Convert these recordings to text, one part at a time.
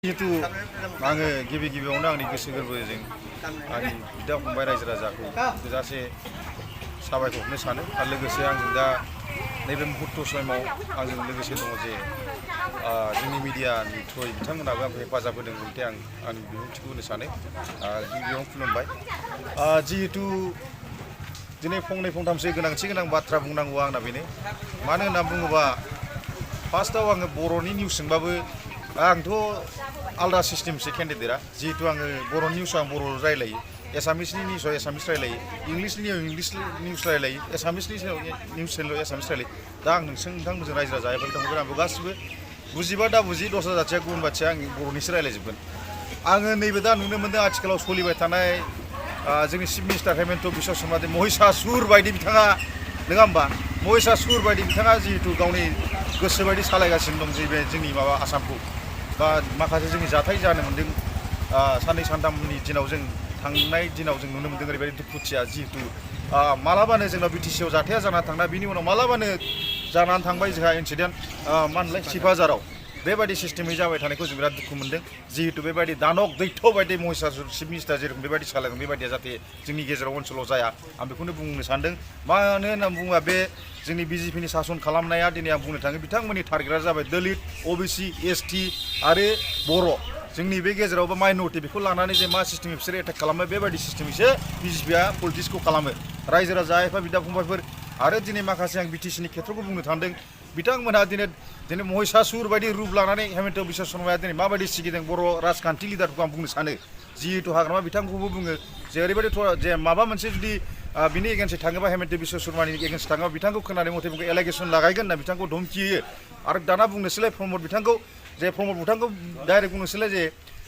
जिहेतु आङो गिबियावनो आंनि गोसो गोरबोजों आंनि बिदा फंबाय रायजो राजाखौ थोजासे साबायखर होनो सानो आरो लोगोसे आंजों दा नैबे मुहुर्त समाव आंजों लोगोसे दङ जे जोंनि मिडियानि थ्रुयै बिथांमोनाबो आंखौ हेफाजाब होदों जाहाथे आं आंनि बिबुंथिखौ होनो सानो गिबियावनो खुलुमबाय जिहेतु दिनै फंनै फंथामसो गोनांथि गोनां बाथ्रा बुंनांगौआ आंना बेनो मानो होनना बुङोबा फार्स्टआव आङो बर'नि निउसजोंबाबो आंथ' आलदा सिस्टेमसो केन्डिडेटआ जिहेतु आङो बर' निउसआव आं बर' रायलायो एसामिसनि निउसआव एसामिस रायलायो इंलिसनियाव इंलिस निउस रायलायो एसामिसनि निउस चेनेलाव एसामिस रायलायो दा आं नोंथांमोनजों रायजो राजा एबा बिथांमोनखौ आंबो गासिबो बुजिबा दा बुजि दस्रा जाथिया गुबुन बाथिया आं बर'निसो रायलायजोबगोन आङो नैबे दा नुनो मोन्दों आथिखालाव सोलिबाय थानाय जोंनि चिफ मिनिस्टार हेमन्त बिश्व शर्मा महिषासुर बायदि बिथाङा नङा होमबा महिषासुर बायदि बिथाङा जिहेतु गावनि गोसो बायदि सालायगासिनो दं बे जोंनि माबा आसामखौ बा माखासे जोंनि जाथाय जानो मोन्दों साननै सानथामनि दिनाव जों थांनाय दिनाव जों नुनो मोन्दों ओरैबायदि दुखुथिया जिहेतु मालाबानो जोंनाव बिटिसिआव जाथाया जाना थांना बिनि उनाव मालाबानो जानानै थांबाय जोंहा इन्सिडेन्ट मा होनलाय सिपाझाराव बेबायदि सिस्टेमै जाबाय थानायखौ जों बिराद दुखु मोन्दों जिहेतु बेबायदि दानब दैथ' बायदि महिषासुर चिफ मिनिस्टार जेरखम बेबायदि सालायदों बेबायदिया जाहाथे जोंनि गेजेराव ओनसोलाव जाया आं बेखौनो बुंनो सानदों मानो होनना बुङोबा बे जोंनि बिजेपिनि सासन खालामनाया दिनै आं बुंनो थाङो बिथांमोननि टारगेटआ जाबाय दलित अबिसि एसटि आरो बर' जोंनि बे गेजेरावबो माइनरिटि बेखौ लानानै जे मा सिस्टेमै बिसोरो एटेक खालामो बेबायदि सिस्टेमैसो बिजेपिआ पलिटिक्सखौ खालामो रायजो राजा एफा बिदा फंबायफोर आरो दिनै माखासे आं बिटिसिनि खेथ्रखौ बुंनो थांदों बिथांमोनहा दिनै महिषासुर बायदि रुप लानानै हेमन्त बिश्व शर्माया दिनै माबायदि सिगिदों बर' राजखान्थि लिडारखौ आं बुंनो सानो जिहेतु हाग्रामा बिथांखौबो बुङो जे ओरैबायदि जे माबा मोनसे जुदि बिनि एगेन्स्टै थाङोबा हेमन्त बिश्व शर्मानि एगेन्स्ट थाङोबा बिथांखौ खोनानै मथे बुङो एलिगेसन लागायगोन होनना बिथांखौ धमखि होयो आरो दाना बुंनोसैलाय प्रमद बिथांखौ डाइरेक्ट बुंनोसैलाय जे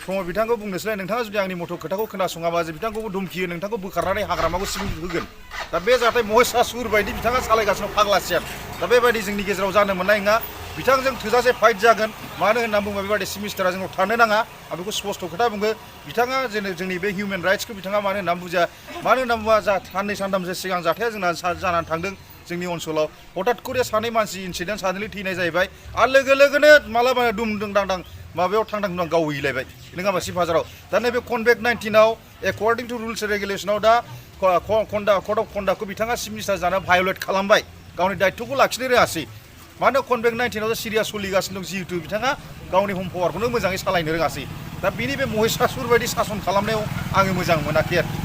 प्रमद बिथांखौ बुंनोसैलाय नोंथाङा जुदि आंनि मथ' खोथाखौ खोनासङाबा जे बिथांखौबो धमखि होयो नोंथांखौ बोखारनानै हाग्रामाखौ सिबिं होगोन दा बे जाथाय महिषासुर बायदि बिथाङा सालायगासिनो फाग्लासियान दा बेबायदि जोंनि गेजेराव जानो मोननाय नङा बिथांजों थोजासे फाइट जागोन मानो होनना बुङोबा बेबायदि चिफ मिनिस्टारा जोंनाव थानो नाङा आं बेखौ स्पष्ट खोथा बुङो बिथाङा जोंनि बे हिउमेन राइट्सखौ बिथाङा मानो होनना बुजिया मानो होनना बुङोबा साननै सानथामसो सिगां जाथाया जोंना जानानै थांदों जोंनि ओनसोलाव हठात करे सानै मानसि इन्सिडेन्ट साडेनलि थैनाय जाहैबाय आरो लोगो लोगोनो मालाबानो दुम दांदां माबायाव थांदां गावहैलायबाय नङा होमबा सिपाझाराव दा नैबे कनभेक्ट 19आव एकर्डिं टु रुल्स रेगुलेसनाव दा कर्ट अफ कन्डाक्टखौ बिथाङा चिफ मिनिस्टार जाना भायलेट खालामबाय गावनि दायित्वखौ लाखिनो रोङासै मानो कनभेक्ट 19आव सिरियास सोलिगासिनो दं जिहेतु बिथाङा गावनि हम पावारखौनो मोजाङै सालायनो रोङासै दा बिनि बे महिषासुर बायदि सासन खालामनायाव आङो मोजां मोनाखै आरोखि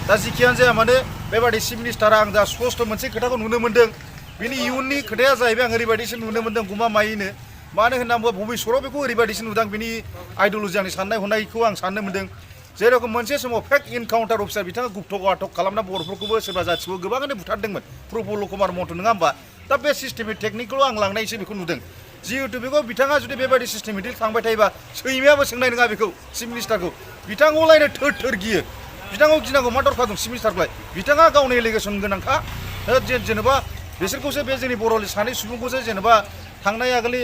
दा जिखियानो जाया मानो बेबायदि चिफ मिनिस्टारा आं दा स्पष्ट मोनसे खोथाखौ नुनो मोन्दों बिनि इयुननि खोथाया जाहैबाय आं ओरैबायदिसो नुनो मोन्दों गमामायैनो मानो होनना बुङोबा भबिष्यतआव बेखौ ओरैबायदिसो नुदों बिनि आइडिय'लजि आंनि साननाय हनायखौ आं साननो मोन्दों जेरखम मोनसे समाव फेक इनकाउन्टार अफिसार बिथाङा गुप्तक आटक खालामना बर'फोरखौबो सोरबा जाथिखौ गोबाङानो बुथारदोंमोन प्रफुल्ल कुमार महन्त नङा होमबा दा बे सिस्टेमिक टेकनिकल' आं लांनायसो बेखौ नुदों जिहेतु बेखौ बिथाङा जुदि बेबायदि सिस्टेमेटिक थांबाय थायोबा सैमायाबो सोंनाय नङा बेखौ चिफ मिनिस्टारखौ बिथांखौलायनो थोर गियो बिथांखौ गिनांगौ मा दरखार दं चिफ मिनिस्टारखौलाय बिथाङा गावनि एलिगेसन गोनांखा जेनेबा बिसोरखौसो बे जोंनि बर' सानै सुबुंखौसो जेनेबा थांनाय आगोलनि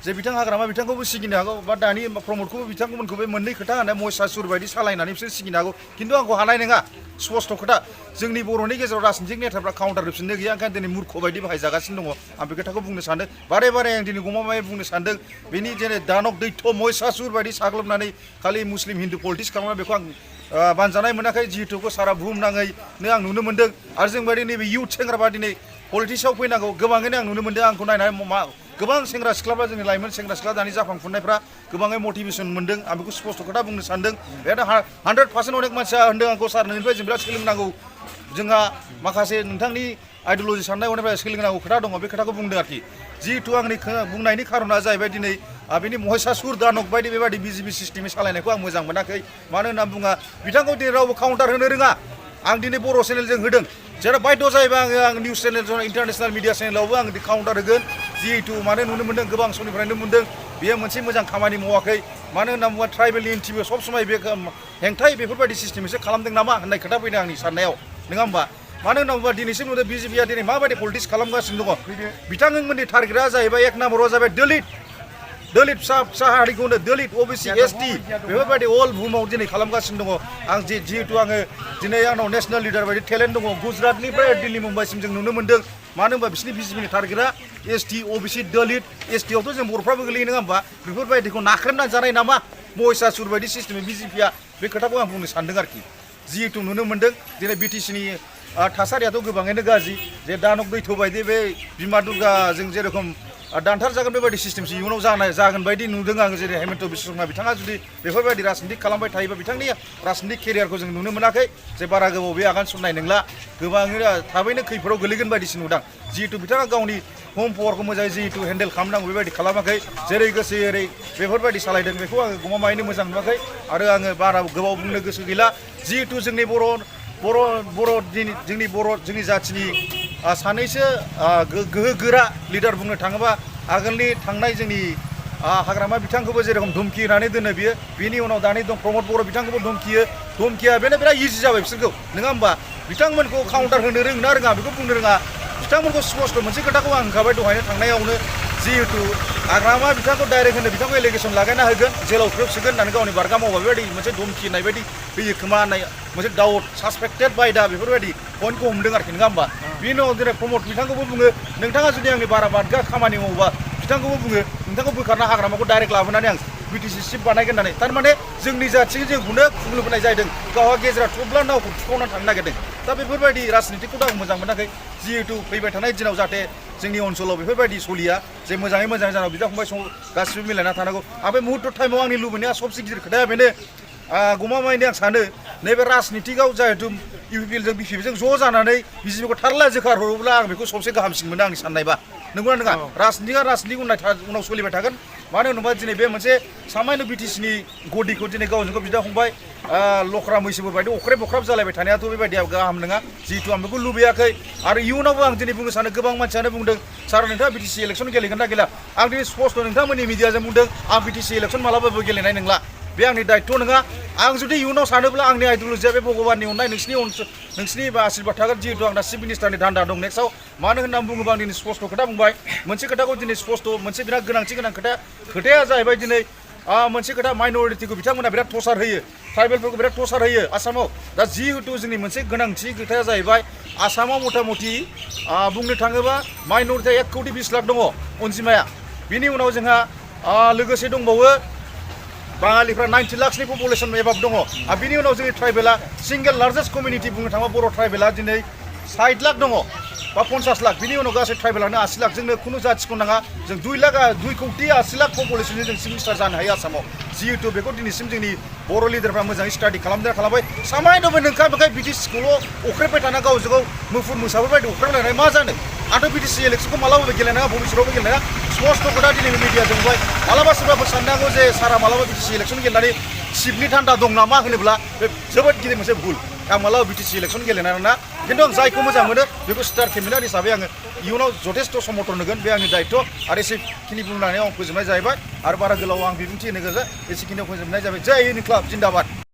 जे बिथां हाग्रामा बिथांखौबो सिगिनो हागौ बा दानि प्रमदखौबो बिथांमोनखौ बे मोननै खोथा होनाय महिषासुर बायदि सालायनानै बिसोर सिगिनो हागौ खिन्थु आंखौ हानाय नङा स्पष्ट खोथा जोंनि बर'नि गेजेराव राजनीतिक नेताफ्रा काउन्टार होफिननो गैया ओंखायनो दिनै मुर्ख बायदि बाहायजागासिनो दङ आं बे खोथाखौ बुंनो सानदों बारे आं दिनै गमामायै बुंनो सानदों बेनि जेरै दानब दैथ' महिषासुर बायदि साग्लोबनानै खालि मुस्लिम हिन्दु पलिटिक्स खालामनाय बेखौ आं बानजानाय मोनाखै जिहेतु सारा बुहुमनाङैनो आं नुनो मोन्दों आरो जोंबायदि नैबे इयुथ सेंग्राफ्रा दिनै पलिटिक्सआव फैनांगौ गोबाङैनो आं नुनो मोन्दों आंखौ नायनानै गोबां सेंग्रा सिख्लाफ्रा जोंनि लाइमोन सेंग्रा सिख्ला दानि जाखांफुनायफ्रा गोबाङै मटिभेसन मोन्दों आं बेखौ स्पष्ट खोथा बुंनो सानदों बे 100% अनेक मानसिया होन्दों आंखौ सार नोंनिफ्राय जों बिराद सोलोंनांगौ जोंहा माखासे नोंथांनि आइडिय'लजि साननाय हनायफ्राय सोलोंनांगौ खोथा दङ बे खोथाखौ बुंदों आरोखि जिहेतु आंनि बुंनायनि खारना जाहैबाय दिनै बेनि महिषासुर दानब बायदि बेबायदि बिजेपि सिस्टेमै सालायनायखौ आं मोजां मोनाखै मानो होनना बुङा बिथांखौ दिनै रावबो काउन्टार होनो रोङा आं दिनै बर' चेनेलजों होदों जेराव बायद' जायोबा आं निउस चेनेल इन्टारनेसनेल मिडिया चेनेलावबो आं काउन्टार होगोन जिहेतु मानो नुनो मोन्दों गोबां समनिफ्रायनो मोन्दों बेयो मोनसे मोजां खामानि मावाखै मानो होनना बुङोबा ट्राइबेल इन्टिभिआव सब समाय बे हेंथायै बेफोरबायदि सिस्टेमैसो खालामदों नामा होननाय खोथा फैदों आंनि साननायाव नङा होमबा मानो होनना बुङोबा दिनैसिम नुदों बिजेपिआ दिनै माबायदि पलिटिक्स खालामगासिनो दङ बिथांमोननि टारगेटआ जाहैबाय एक नाम्बाराव जाबाय दलित फिसा हारिखौनो दलित अबिसि एसटि बेफोरबायदि अल बुहुमाव दिनै खालामगासिनो दङ आं जिहेतु आङो दिनै आंनाव नेसनेल लिडार बायदि टेलेन्ट दङ गुजरातनिफ्राय दिल्ली मुम्बाइसिम जों नुनो मोन्दों मानो होनबा बिसोरनि बिजेपिनि टारगेटआ ST OBC दलित ST आवथ' जों बर'फ्राबो गोलैयो नङा होमबा बेफोरबायदिखौ नाख्रेबना जानाय नामा महिषासुर बायदि सिस्टेमै बिजेपिया बे खोथाखौ आं बुंनो सानदों आरोखि जिहेतु नुनो मोन्दों दिनै BTCनि थासारियाथ' गोबाङैनो गाज्रि जे दानब दैथ' बायदि बे बिमा दुर्गाजों जेरेखम दानथार जागोन बेबायदि सिस्टेमसो इयुनाव जागोन बायदि नुदों आं जेरै हेमन्त बिश्व शर्मा बिथाङा जुदि बेफोरबायदि राजनिति खालामबाय थायोबा बिथांनि राजनिति केरियारखौ जों नुनो मोनाखै जे बारा गोबाव बे आगान सुरनाय नंला गोबाङैनो थाबैनो खैफोदाव गोलैगोन बायदिसो नुदों जिहेतु बिथाङा गावनि हम पावारखौ मोजाङै जिहेतु हेन्डेल खालामनांगौ बेबायदि खालामाखै जेरै गोसो एरै बेफोरबायदि सालायदों बेखौ आङो गमामायैनो मोजां नुवाखै आरो आङो बारा गोबाव बुंनो गोसो गैला जिहेतु जोंनि जोंनि जाथिनि सानैसो गोहो गोरा लिडार बुंनो थाङोबा आगोलनि थांनाय जोंनि हाग्रामा बिथांखौबो जेरेखम धमखि होनानै दोनो बियो बिनि उनाव दानि दं प्रमद बर' बिथांखौबो धमकिया बेनो बिराद इजि जाबाय बिसोरखौ नङा होमबा बिथांमोनखौ काउन्टार होनो रोङा रोङा बेखौ बुंनो रोङा बिथांमोनखौ स्पष्ट मोनसे खोथाखौ आं होखाबाय दहायनो थांनायावनो जिहेतु हाग्रामा बिथांखौ डाइरेक्ट होनो बिथांखौ एलिगेसन लागायना होगोन जेलाव खोबसिगोन होननानै गावनि बारगा मावबा बेबायदि मोनसे धमखि होनाय बायदि होयो खोमा होननाय मोनसे डाउट सासपेक्टेड बाय दा बेफोरबायदि पइन्टखौ हमदों आरोखि नङा होमबा बिनि उनाव दिनै प्रमद बिथांखौबो बुङो नोंथाङा जुदि आंनि बारा बादगा खामानि मावोबा बिथांखौबो बुङो नोंथांखौ बोखारना हाग्रामाखौ डाइरेक्ट लाबोनानै आं BTC चिफ बानायगोन होननानै थारमाने जोंनि जाथिजों जोंखौनो खुंलुबोनाय जादों गावहा गेजेराव थब्ला नावखौ थुखावनानै थांनो नागिरदों दा बेफोरबायदि राजनितिखौ आं मोजां मोनाखै जिहेतु फैबाय थानाय दिनाव जाहाथे जोंनि ओनसोलाव बेफोरबायदि सलिया जे मोजाङै मोजां जानांगौ बिदा फंबाय गासिबो मिलायना थानांगौ आरो बे मुहुर्त टाइमाव आंनि लुबैनाया सबसे गिदिर खोथाया बेनो गमामायैनो आं सानो नैबे राजनितिकआव जिहेतु UPL जों BJP जों ज' जानानै BJP खौ थारला जोखार हरोब्ला आं बेखौ सबसे गाहामसिन मोनो आंनि साननायबा नंगौना नङा राजनितिक उनाव सोलिबाय थागोन मानो होनोबा दिनै बे मोनसे सामान्य BTCनि गदिखौ दिनै गावजों गाव बिदा फंबाय लख्रा मैसोफोर बायदि अख्रेब अख्राब जालायबाय थानायाथ' बेबायदिया गाहाम नङा जिहेतु आं बेखौ लुबैयाखै आरो इयुनावबो आं दिनै बुंनो सानो गोबां मानसियानो बुंदों सार नोंथाङा BTC इलेक्सन गेलेगोन ना गेला आं दिनै स्पष्ट नोंथांमोननि मिडियाजों बुंदों आं BTC इलेक्सन मालाबाबो गेलेनाय नंला बे आंनि दायित्व नङा आं जुदि इयुनाव सानोब्ला आंनि आइडिय'लजिया बे भगबाननि अननाय नोंसिनि आशीर्बाद थागोन जिहेतु आंना चिफ मिनिस्टारनि धान्दा दं नेक्स्टआव मानो होननानै बुङोबा आं दिनै स्पष्ट खोथा बुंबाय मोनसे खोथाखौ दिनै स्पष्ट मोनसे बिराद गोनांथि गोनां खोथाया जाहैबाय दिनै मोनसे खोथा माइन'रिटिखौ बिथांमोना बिराद टर्चार होयो ट्राइबेलफोरखौ बिराद टर्चार होयो आसामाव दा जिहेतु जोंनि मोनसे गोनांथि खोथाया जाहैबाय आसामाव मथा मथि बुंनो थाङोबा माइन'रिटिया 1 कौटि 20 लाख दङ अनजिमाया बिनि उनाव जोंहा लोगोसे दंबावो बाङालिफ्रा 90 लाखनि पपुलेसन एबाब दङ आरो बिनि उनाव जोंनि ट्राइबेला सिंगेल लार्जेस्ट कमिउनिटि बुंनो थाङोबा बर' ट्राइबेला दिनै 60 लाख दङ बा 50 लाख बिनि उनाव गासै ट्राइबेलानो 80 लाख जोंनो खुनु जाथिखौ नाङा जों 2 कौटि 80 लाख पपुलेसनजों जों चिफ मिनिस्टार जानो हायो आसामाव जिहेतु बेखौ दिनैसिम जोंनि बर' लिडारफ्रा मोजाङै स्टाडि खालामबाय सामान्यबो नोंखाय BTCखौल' अख्रेबबाय थाना गावजों गाव मुफुर मोसाफोर बायदि अख्रेबलायनाय मा जानो आंथ' BTC इलेक्सनखौ मालाबाबो गेलेनाङा भबिष्यतआवबो गेलेनाङा स्पष्ट खोथा दिनै मिडियाजों बुंबाय मालाबा सोरबाफोर साननांगौ जे सारा मालाबा BTC इलेक्सन गेलेनानै चिफनि थान्दा दं नामा होनोब्ला बे जोबोद गिदिर मोनसे भुल आं मालाबा BTC इलेक्सन गेलेनाय नङा खिन्थु आं जायखौ मोजां मोनो बेखौ स्टार केम्पेइनार हिसाबै आङो इयुनाव जथेस्थ' समर्थन होगोन बे आंनि दायित्व आरो एसेखिनि बुंनानै आं फोजोबनाय जाहैबाय आरो बारा गोलाव आं बिबुंथि होनो गोजा एसेखिनियाव फोजोबनाय जाबाय जय हिन्द क्लाब जिन्दाबाद